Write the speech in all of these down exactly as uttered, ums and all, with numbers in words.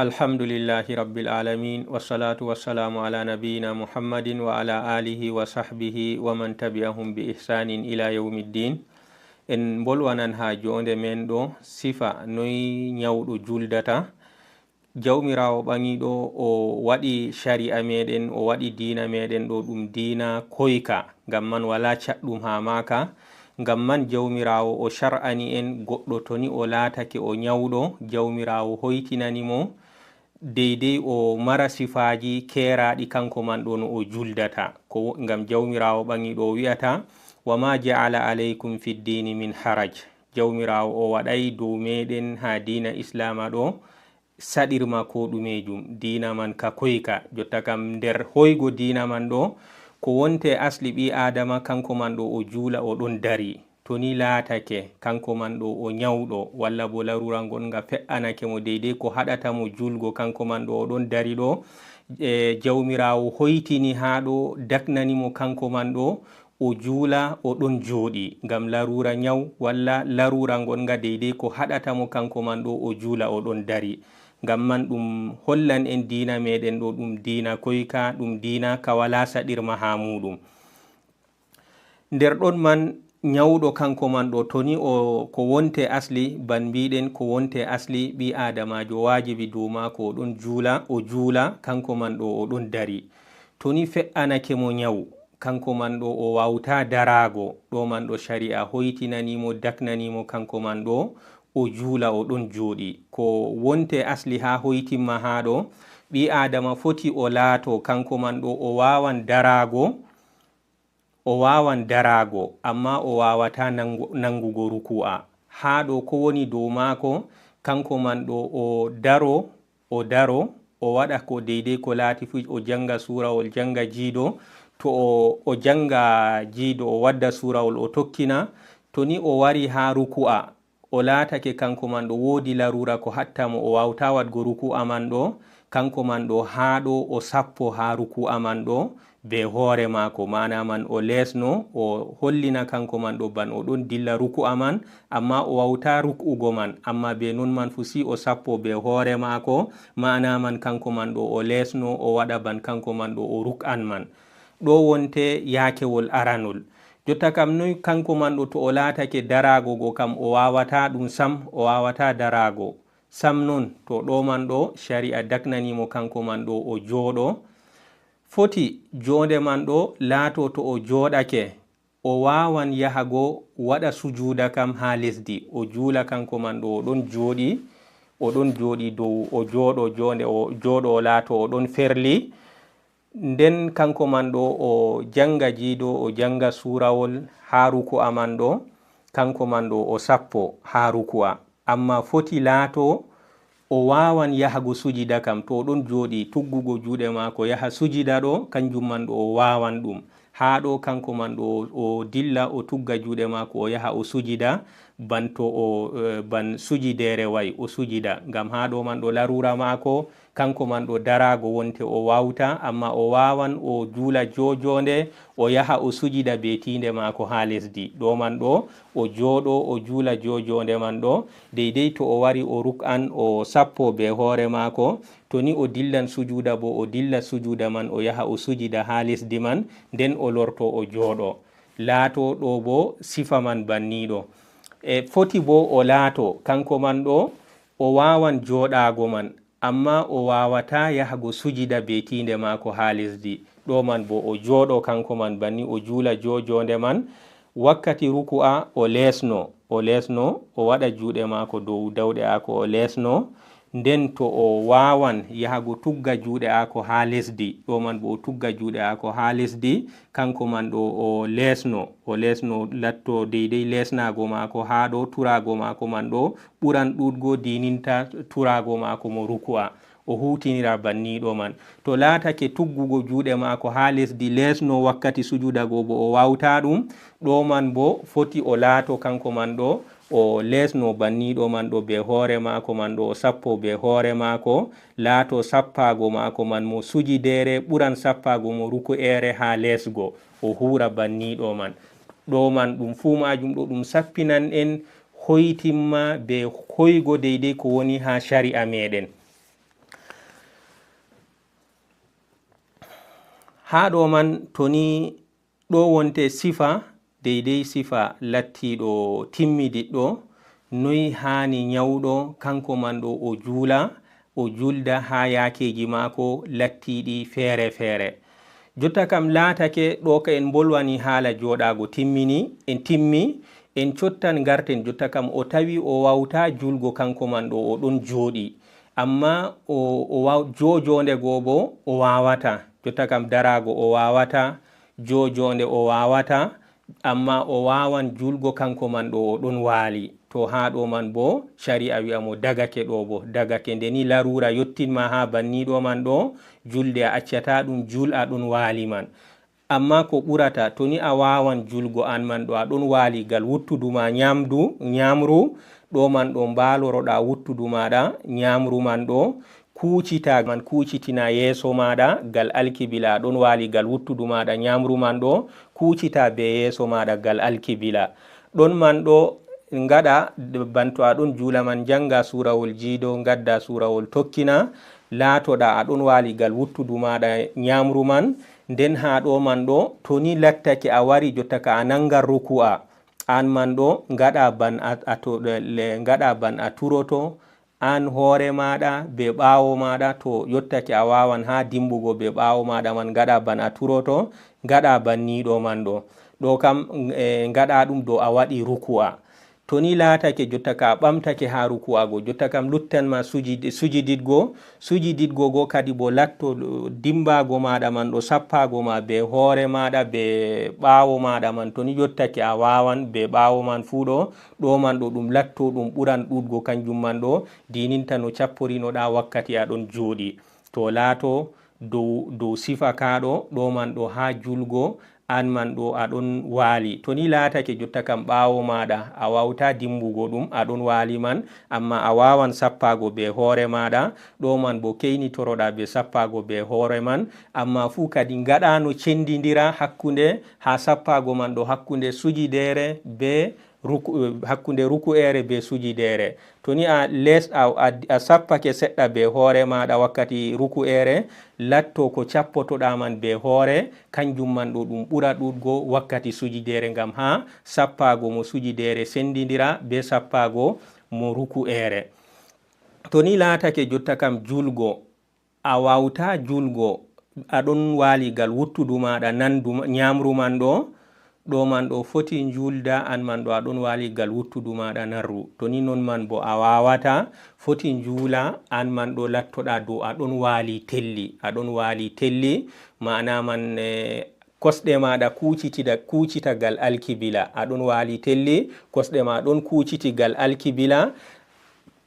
Alhamdulillahi Rabbil Alamin, wassalatu wassalamu ala nabiyyina Muhammadin wa ala alihi wa sahbihi wa man tabi'ahum bi ihsanin ila yawmiddin. En mbolwanan ha jonde men ɗo sifa noy nyawɗo juldata. Jawmiraawo ɓaŋiiɗo o waɗi shari'a meɗen, o waɗi diina meɗen ɗo ɗum diina koyka, ngam man wala caɗɗum ha maaka. Ngam man Jawmiraawo o shar'ani en goɗɗo to ni o laatake o nyawɗo, Jawmiraawo hoytinani mo deydey o mara sifaaji keeraaɗi kanko man ɗo no o juldata. Ko wo-, ngam Jawmiraawo ɓaŋiiɗo o wi'ata, "Wa ma ja'ala alaykum fid dini min haraj." Jawmiraawo o waɗay dow meɗen ha diina Islaama ɗo saɗirma ko ɗumejum. Diina man ka koyka. Jotta kam nder hoygo diina man ɗo, ko wonte asli ɓi Aadama kanko man ɗo o juula o ɗon dari. To ni laatake kanko man ɗo o nyawɗo, walla bo larura ngon nga fe'anake mo deydey ko haɗata mo juulgo kanko man ɗo o ɗon dari ɗo, e, Jawmiraawo hoytini haa ɗo daknani mo kanko man ɗo, o juula o ɗon jooɗi ngam larura nyaw, walla larura ngon nga deydey ko haɗata mo kanko man ɗo o juula o ɗon dari. Ngam man ɗum hollan en diina meɗen ɗo ɗum diina koyka, ɗum diina ka wala saɗirma haa muuɗum. Nder ɗon man, nyawɗo kanko man ɗo, to ni o, ko wonte asli, ban mbiɗen ko wonte asli, ɓi Aadamaajo waajibi dow maako o ɗon juula, o juula, kanko man ɗo o ɗon dari. To ni fe'anake mo nyaw, kanko man ɗo o waawta daraago, ɗo man ɗo shari'a hoytinani mo, daknani mo kanko man ɗo o juula o ɗon jooɗi. Ko wonte asli haa hoytimma haa ɗo, ɓi Aadama foti o laato kanko man ɗo o waawan daraago, o waawan daraago, ammaa o waawataa nangu-, nangugo ruku'a. Haa ɗo ko woni dow maako, kanko man ɗo o daro, o daro, o waɗa ko deydey ko laati fuu, o jannga suurawol, jannga jiido. To o, o jannga jiido, o wadda suurawol, o tokkina. To ni o wari haa ruku'a, o laatake kanko man ɗo woodi larura ko hatta mo, o waawtaa waɗgo ruku'a man ɗo, kanko man ɗo haa ɗo o sappo haa ruku'a man ɗo, be hoore maako, maana man o leesno, o hollina kanko man ɗo ban o ɗon dilla ruku'a man, ammaa o waawtaa ruk'ugo man, ammaa be non man fu si o sappo be hoore maako, maana man kanko man ɗo o leesno, o waɗa ban kanko man ɗo o ruk'an man. Ɗo wonte yaakewol aranol. Jotta kam noy kanko man ɗo to o laatake daraago go kam o waawataa ɗum sam, o waawataa daraago sam non, to ɗo man ɗo shari'a daknani mo kanko man ɗo o jooɗo. Foti joonde man ɗo laato to o jooɗake, o waawan yahago waɗa sujuuda kam haa lesdi. O juula kanko man ɗo o ɗon jooɗi, o ɗon jooɗi dow, o jooɗo joonde, o jooɗo o laato o ɗon ferli. Nden kanko man ɗo o jannga jiido, o jannga suurawol haa ruku'a man ɗo, kanko man ɗo o sappo haa ruku'a. Ammaa foti laato o waawan yahago sujida kam, to o ɗon jooɗi tuggugo juuɗe maako yaha sujida ɗo, kanjum man ɗo o waawan ɗum. Haa ɗo kanko man ɗo o dilla o tugga juuɗe maako o yaha o sujida, ban to o, eh, ban sujideere way o sujida. Ngam haa ɗo man ɗo larura maako, kanko man ɗo daraago wonte o waawta, ammaa o waawan o juula joojoonde, o yaha o sujida be tiinde maako haa lesdi. Ɗo man ɗo o jooɗo o juula joojoonde man ɗo, deydey to o wari o ruk'an o sappo be hoore maako, to ni o dillan sujuuda bo o dilla sujuuda man o yaha o sujida haa lesdi man, nden o lorto o jooɗo. Laato ɗo bo sifa man banniiɗo. E foti bo o laato kanko man ɗo o waawan jooɗaago man, ammaa o waawataa yahago sujida be tiinde maako haa lesdi. Ɗo man bo o jooɗo kanko man banni, o juula joojoonde man. Wakkati ruku'a o leesno, o leesno, o waɗa juuɗe maako dow dawɗe aako o leesno. Nden to o waawan yahago tugga juuɗe aako haa lesdi, ɗo man bo o tugga juuɗe aako haa lesdi, kanko man ɗo o leesno, o leesno latto deydey leesnaago maako haa ɗo turaago maako man ɗo ɓuran ɗuuɗgo diininta turaago maako mo ruku'a. O huutinira banniiɗo man. To laatake tuggugo juuɗe maako haa lesdi leesno wakkati sujuda go bo o waawtaa ɗum, ɗo man bo foti o laato kanko man ɗo o leesno banniiɗo man ɗo be hoore maako man ɗo o sappo be hoore maako, laato sappaago maako man mo sujideere ɓuran sappaago mo ruku'eere haa leesgo, o huura banniiɗo man. Ɗo man ɗum fuu maajum ɗo ɗum sappinan en hoytimma be hoygo deydey ko woni haa shari'a meɗen. Haa ɗo man, to ni ɗo wonte sifa, deydey sifa lattiiɗo timmidiɗɗo, noy haani nyawɗo kanko man ɗo o juula, o juulda haa yaakeeji maako lattiiɗi feere feere. Jotta kam laatake ɗo ka en mbolwani haala jooɗaago timmini, en timmi, en cottan ngarten jotta kam o tawi o waawtaa juulgo kanko man ɗo o ɗon jooɗi. Ammaa o, o waaw-, joojoonde goo boo o waawataa. Jotta kam daraago o waawataa, joojoonde o waawataa, ammaa o waawan juulgo kanko man ɗo o ɗon waali. To haa ɗo man boo, cari'a wi'a mo dagake ɗo boo, dagake. Nde ni laruura yottin ma haa banni ɗo man ɗo, julde a accataa ɗum, juul a ɗon waali man. Ammaa ko ɓurata, to ni a waawan juulgo aan man ɗo a ɗon waali gal wuttudu ma nyaamdu, nyaamru, ɗo man ɗo mbaaloroɗa wuttudu maaɗa nyaamru man ɗo, kuucita man, kuucitina yeeso maaɗa gal alkibila, a ɗon waali gal wuttudu maaɗa nyaamru man ɗo, kuucita bee yeeso maaɗa gal alkibila. Ɗon man ɗo ngaɗa, banto a ɗon juula man, njannga suurawol Jiido, ngadda suurawol Tokkina, laatoɗa a ɗon waali gal wuttudu maaɗa nyaamru man. Nden haa ɗo man ɗo, to ni lattake a wari jotta ka a nanngan ruku'a, aan man ɗo ngaɗa ban a, a to, le, ngaɗa ban a turoto, aan hoore maaɗa bee ɓaawo maaɗa, to yottake a waawan haa dimbugo bee ɓaawo maaɗa man, ngaɗa ban a turoto, ngaɗa ban ni ɗo man ɗo. Ɗo kam, e, ngaɗa ɗum dow a waɗi ruku'a. To ni laatake jotta ka a ɓamtake haa ruku'a go, jotta kam luttan ma sujid-, sujididgo, sujididgo go kadi bo latto dimbaago maaɗa man ɗo sappaago ma bee hoore maaɗa, bee ɓaawo maaɗa man. To ni yottake a waawan bee ɓaawo man fuu ɗo, ɗo man ɗo ɗum latto ɗum ɓuran ɗuuɗgo kanjum man ɗo, diininta no capporinoɗa wakkati a ɗon jooɗi. To laato dow, dow sifa kaa ɗo, ɗo man ɗo haa juulgo, aan man ɗo a ɗon waali. To ni laatake jotta kam ɓaawo maaɗa, a waawtaa dimbugo ɗum, a ɗon waali man, ammaa a waawan sappaago bee hoore maaɗa, ɗo man bo keynitoroɗa bee sappaago bee hoore man, ammaa fuu kadi ngaɗa no cendindira hakkunde, haa sappaago man ɗo hakkunde sujideere bee ruku-, hakkunde ruku'eere bee sujideere. To ni a les-, a, a, a sappake seɗɗa bee hoore maaɗa wakkati ruku'eere, latto ko cappotoɗa man bee hoore, kanjum man ɗo ɗum ɓura ɗuuɗgo wakkati sujideere, ngam haa sappaago mo sujideere sendindira bee sappaago mo ruku'eere. To ni laatake jotta kam juulgo, a waawtaa juulgo, a ɗon waali gal wuttudu maaɗa nandu ma-, nyaamru man ɗo, ɗo man ɗo foti njuulda, aan man ɗo a ɗon waali gal wuttudu maaɗa narru. To ni non man bo a waawataa, foti njuula, aan man ɗo lattoɗa dow a ɗon waali telli, a ɗon waali telli, ma'ana man, eh, kosɗe maaɗa kuucitida-, kuucita gal alkibila, a ɗon waali telli, kosɗe ma ɗon kuuciti gal alkibila,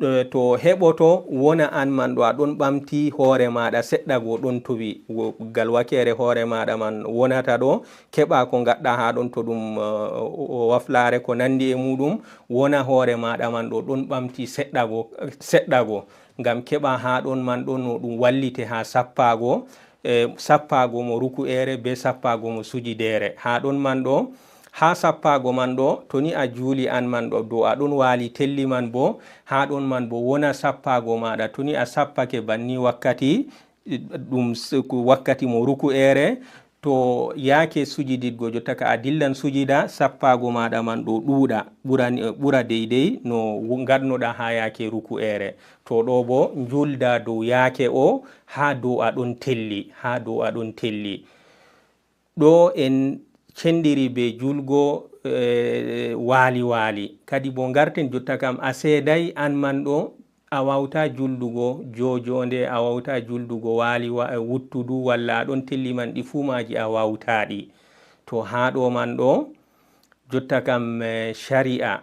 eh, to heɓoto wona aan man ɗo a ɗon ɓamti hoore maaɗa seɗɗa go ɗon towi, wo-, gal wakeere hoore maaɗa man wonata ɗo, keɓa ko ngaɗɗa haa ɗon to ɗum, eh, o-, o waflaare ko nanndi e muuɗum, wona hoore maaɗa man ɗo ɗon ɓamti seɗɗa go, seɗɗa go, ngam keɓa haa ɗon man ɗo no ɗum wallite haa sappaago, eh, sappaago mo ruku'eere bee sappaago mo sujideere. Haa ɗon man ɗo, haa sappaago man ɗo, to ni a juuli aan man ɗo, dow a ɗon waali telli man bo, haa ɗon man bo wona sappaago maaɗa. To ni a sappake banni wakkati, ɗum s-, wakkati mo ruku'eere, to yaake sujididgo, jotta ka a dillan sujida, sappaago maaɗa man ɗo ɗuuɗa, ɓura, ɓura deydey no ngaɗnoɗa haa yaake ruku'eere. To ɗo bo, njuulda dow yaake o, haa dow a ɗon telli, haa dow a ɗon telli. Ɗo en cendiri bee juulgo, eh, waali waali. Kadi bo ngarten jotta kam a seeday aan man ɗo, a waawtaa juuldugo joojoonde, a waawtaa juuldugo waali wa-, eh, wuttudu, walla a ɗon telli man ɗi fuu maaji a waawtaa ɗi. To haa ɗo man ɗo, jotta kam, eh, cari'a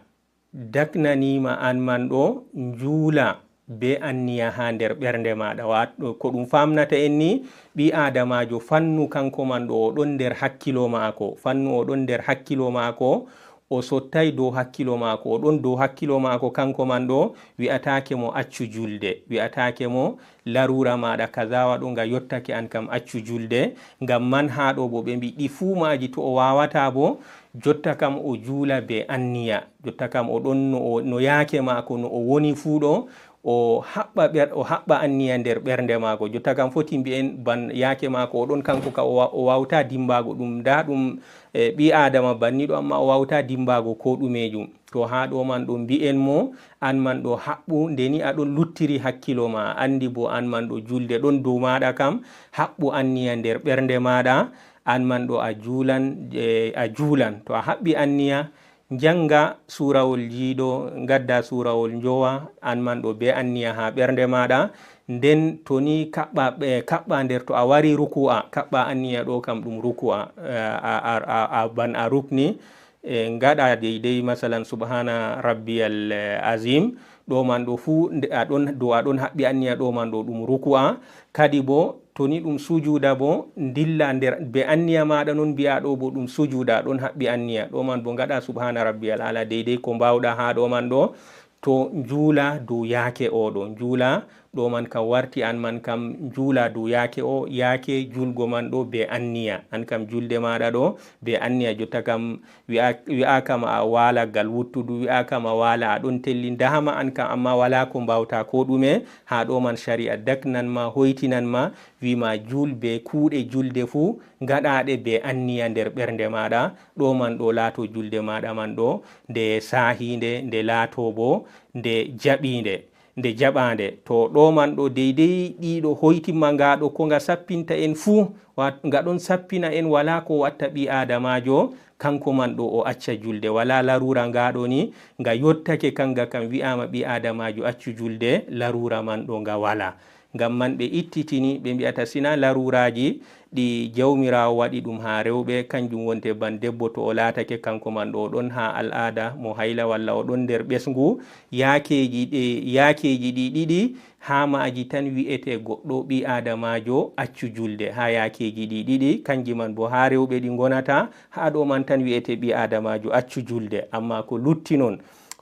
daknaniima aan man ɗo njuula bee anniya haa nder ɓernde maaɗa. Wa-, ko ɗum faamnata en ni, ɓii-aadamaajo fannu kanko man ɗo o ɗon nder hakkilo maako, fannu o ɗon nder hakkilo maako, o sottay dow hakkilo maako, o ɗon dow hakkilo maako kanko man ɗo, wi'ataake mo accu julde, wi'ataake mo laruura maaɗa kaza waɗo nga yottake aan kam accu julde, ngam man haa ɗo bo ɓe mbi ɗi fuu maaji to o waawataa bo, jotta kam o juula bee anniya, jotta kam o ɗon no o, no yaake maako no o woni fuu ɗo, O haɓɓa ɓer-, o haɓɓa anniya nder ɓernde maako. Jotta kam foti mbi'en ban yaake maako o ɗon kanko ka o wa-, o waawta dimbaago ɗum. Ndaa ɗum, e, ɓii Aadama banniiɗo, ammaa o waawta dimbaago koo ɗumeejum. To haa ɗo man ɗo mbi'en mo, an man ɗo haɓɓu, nde ni a ɗon luttiri hakkilo ma, a anndi bo an man ɗo julde ɗon dow maaɗa kam, haɓɓu anniya nder ɓernde maaɗa, an man ɗo a juulan, e, a juulan. To a haɓɓi anniya, njannga suurawol jiido, ngadda suurawol njowa, an man ɗo be anniya haa ɓernde maaɗa. Nden to ni kaɓɓa, e, kaɓɓa nder to a wari ruku'a, kaɓɓa anniya ɗo kam ɗum ruku'a, e, a, a, a, a ban a rukni, e, ngaɗa deydey, masalan, subhana rabbiyal, e, azim, ɗo man ɗo fuu nde a ɗon, dow a ɗon haɓɓi anniya ɗo man ɗo ɗum ruku'a. Kadi bo, to ni ɗum sujuuda bo, ndilla nder be anniya maaɗa non mbi'a ɗo bo ɗum sujuuda, a ɗon haɓɓi anniya. Ɗo man bo ngaɗa subhana rabbiyal ala deydey ko mbaawɗa haa ɗo man ɗo. To njuula dow yaake o ɗo, njuula ɗo man kam warti an man kam njuula dow yaake o, yaake juulgo man ɗo be anniya. An kam juulde maaɗa ɗo be anniya, jotta kam wi'a, wi'aaka ma a waala gal wuttudu, wi'aaka ma waala a ɗon telli, ndahama an kam, ammaa walaa ko mbaawta koo ɗume. Haa ɗo man shari'a daknan ma, hoytinan ma, wi' ma juul be kuuɗe julde fuu ngaɗaaɗe be anniya nder ɓernde maaɗa. Ɗo man ɗo laato julde maaɗa man ɗo nde saahiinde, nde laato bo nde jaɓiinde, nde jaɓaande. To ɗo man ɗo deydey ɗiɗo hoytimma nga ɗo ko nga sappinta en fuu, wa-, nga ɗon sappina en, walaa ko watta ɓii Aadamaajo, kanko man ɗo o acca julde. Walaa laruura nga ɗo ni, nga yottake kanga kam wi'aama ɓii Aadamaajo accu julde, laruura man ɗo nga walaa. Ngam man ɓe ittitini, ɓe mbi'ata sina laruuraaji ɗi Jawmiraawo waɗi ɗum haa rewɓe, kanjum wonte ban debbo to o laatake kanko man ɗo o ɗon haa al'aada mo hayla walla o ɗon nder ɓesngu, yaakeeji ɗe, yaakeeji ɗi ɗiɗi, haa maaji tan wi'ete goɗɗo ɓii Aadamaajo accu julde, haa yaakeeji ɗi ɗiɗi, kanji man bo haa rewɓe ɗi ngonata, haa ɗo man tan wi'ete ɓii Aadamaajo accu julde. Ammaa ko lutti non,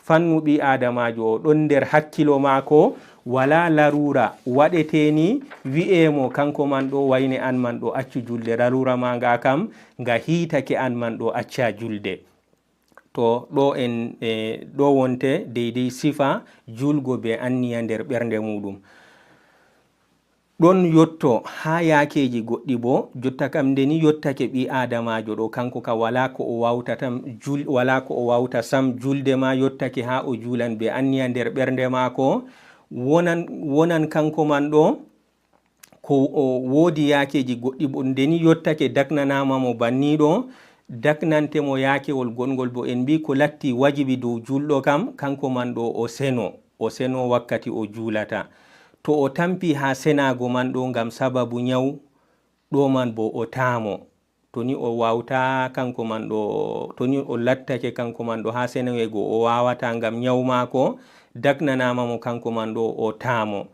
fannu ɓii Aadamaajo o ɗon nder hakkilo maako, walaa laruura waɗeteeni wi'ee mo kanko man ɗo wayne an man ɗo accu julde, laruura ma nga kam nga hiitake an man ɗo acca julde. To ɗo en, e, ɗo wonte deydey sifa juulgo be anniya nder ɓernde muuɗum. Ɗon yotto haa yaakeeji goɗɗi boo, jotta kam nde ni yottake ɓii-aadamaajo ɗo, kanko kam walaa ko o waawta tam jul-, walaa ko o waawta sam, juulde maa yottake haa o juulan bee anniya nder ɓernde maako, wonan, wonan kanko man ɗo, ko o woodi yaakeeji goɗɗi boo, nde ni yottake daknanaama mo banni ɗo, daknante mo yaakewol goɗngol boo. En mbii ko latti wajibi dow juulɗo kam, kanko man ɗo o seno, o seno wakkati o juulata. To o tampi haa senaago man ɗo ngam sababu nyaw, ɗo man boo o taamo. To ni o waawta kanko man ɗo, to ni o lattake kanko man ɗo haa seneego o waawataa ngam nyaw maako, daknanaama mo kanko man ɗo o taamo.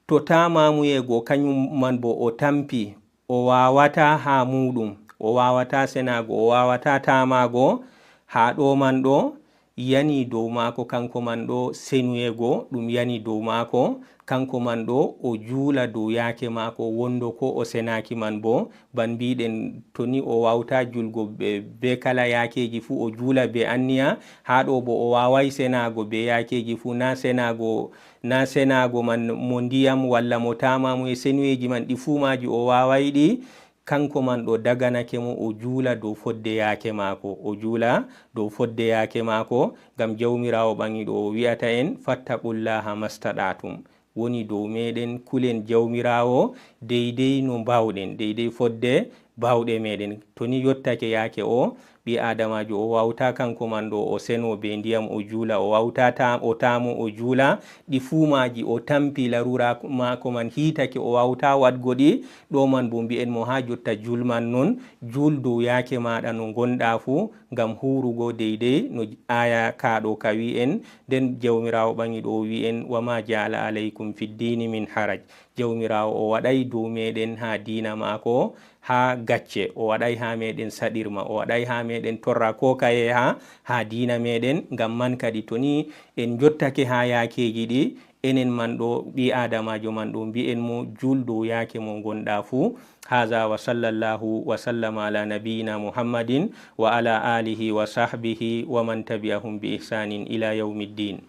To taamamuyeego kanyum man boo o tampi, o waawataa haa muuɗum, o waawataa senaago, o waawataa taamaago, haa ɗo man ɗo, yani dow maako kanko man ɗo senuyeego, ɗum yani dow maako, kanko man ɗo o juula dow yaake maako wondo ko o senaaki man boo, ban mbiiɗen to ni o waawta juulgo be, be kala yaakeeji fuu o juula be anniya, haa ɗo boo o waaway senaago be yaakeeji fuu, na senaago, na senaago man mo ndiyam walla mo taamamu e senuyeeji man ɗi fuu maaji o waaway ɗi, kanko man ɗo daganake mo o juula dow fodde yaake maako, o juula dow fodde yaake maako, ngam Jawmiraawo ɓaŋiiɗo o wi'ata en, "Fattaqullaha mastata'tum." Woni dow meeɗen kulen Jawmiraawo deydey no mbaawɗen, deydey fodde baawɗe meeɗen. To ni yottake yaake o, ɓii-aadamaajo o waawta kanko man ɗo o seno be ndiyam o juula, o waawta ta-, o taamo o juula, ɗi fuu maaji o tampi laruura maako man hiitake o waawta waɗgo ɗi, ɗo man boo mbi'en mo haa jotta juul man non, juul dow yaake maaɗa no ngonɗa fuu, ngam huurugo deydey no aaya kaa ɗo ka wi'i en. Nden Jawmiraawo ɓaŋiiɗo o wi'i en, "Wa ma ja'ala alaykum fid dini min haraj." Jawmiraawo o waɗay dow meeɗen haa diina maako haa gacce, o waɗay haa meeɗen saɗirma, o waɗay haa meeɗen torra koo kaye haa, haa diina meeɗen. Ngam man kadi, to ni en njottake haa yaakeeji ɗi, enen man ɗo, ɓii-aadamaajo man ɗo, mbi'en mo, "Juul dow yaake mo ngonɗa fuu." Haza wa sallallahu wa sallama ala nabiyina Muhammadin wa ala alihi wa sahbihi wa man tabi'ahum bi ihsanin ila yawmiddin.